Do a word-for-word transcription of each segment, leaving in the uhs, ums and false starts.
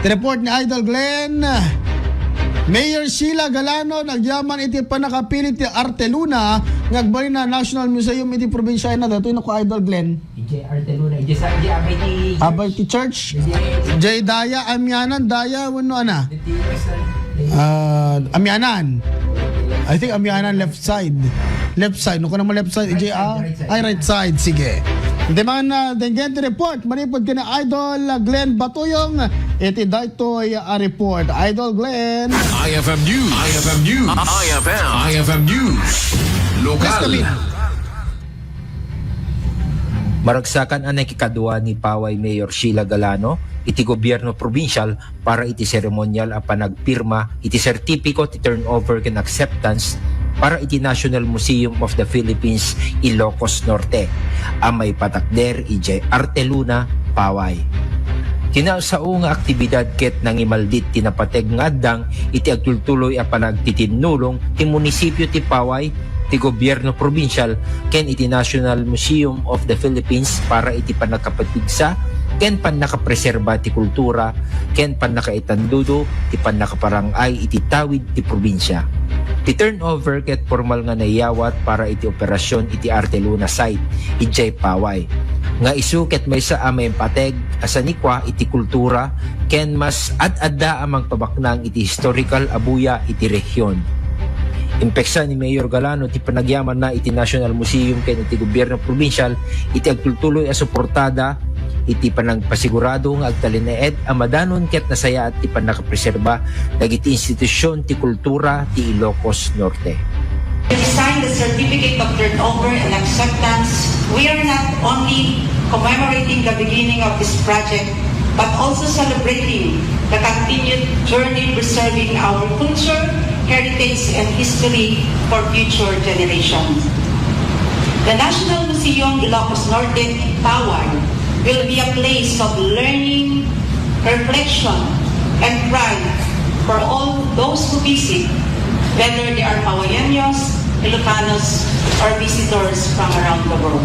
Report ni Idol Glenn. Mayor Sheila Galano nagyaman iti pannakapili ti Arte Luna nga agbalin a National Museum iti probinsia. Ay na, datoy no, Idol Glenn. Ijay Arte Luna, ijay sa, ijay abay ti Abay ti church. Ijay, Jay Daya, Amianan, Daya, wenno ana? Ijay sa, Ah, Amianan. I think Amianan left side. Left side. No, kunam left side. Right J R. Side, right side. Ay, right side. Sige. Iti man, ah, denggen ti report. Manipod ken Idol, ah, Glenn Batuyong. Iti daytoy, ah, report. Idol Glenn. I F M News. I F M News. I F M. I F M News. Lokal. Yes, kami. Maragsakan a nakikadua ni Paway Mayor Sheila Galano iti gobierno probinsial para iti seremonyal a panagpirma iti sertipiko ti turnover ken acceptance para iti National Museum of the Philippines, Ilocos Norte, a maipatakder idiay Arte Luna, Paway. Kinasao nga aktibidad ket nangimaldit ti napateg nga addang iti agtultuloy a panagtitinnulong ti munisipio ti Paway, ti gobierno probinsial ken iti National Museum of the Philippines para iti pannakapigsa ken pannakapreserba ti kultura ken pannakaitandudo ti pannakaparang-ay iti tawid ti probinsia. Ti turnover ket formal nga naiyawat para iti operasyon iti Arte Luna site idiay Paway, nga isu ket maysa a maimpateg a sanikua iti kultura ken mas ad-adda a mangpabaknang iti historical a buya iti rehion. Impeksa ni Mayor Galano ti panagyamanna iti National Museum ken iti gobierno probinsial iti agtultuloy a suportada iti panagpasigurado nga agtalinaed a madanon ket nasayaat ti pannakapreserba dagiti institusion ti kultura ti Ilocos Norte. To sign the certificate of turnover and acceptance, we are not only commemorating the beginning of this project, but also celebrating the continued journey preserving our culture, heritage, and history for future generations. The National Museum Ilocos Norte, Paway, will be a place of learning, reflection, and pride for all those who visit, whether they are Pawayeños, Ilocanos, or visitors from around the world.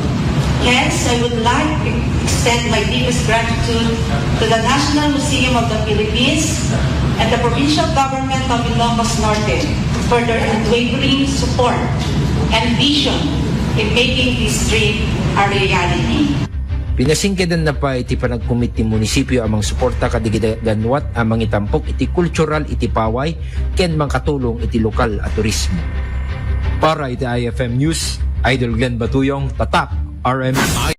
Hence, I would like to extend my deepest gratitude to the National Museum of the Philippines and the Provincial Government of Ilocos Norte for their unwavering support and vision in making this dream a reality. Pinasingkedanna pay ti panagkumit ti munisipio a mangsuporta kadagiti ganwat a mangitampok iti kultural iti Paway ken mangkatulong iti lokal a turismo. Para iti I F M News, Idol Glenn Batuyong, Tatak, R M I.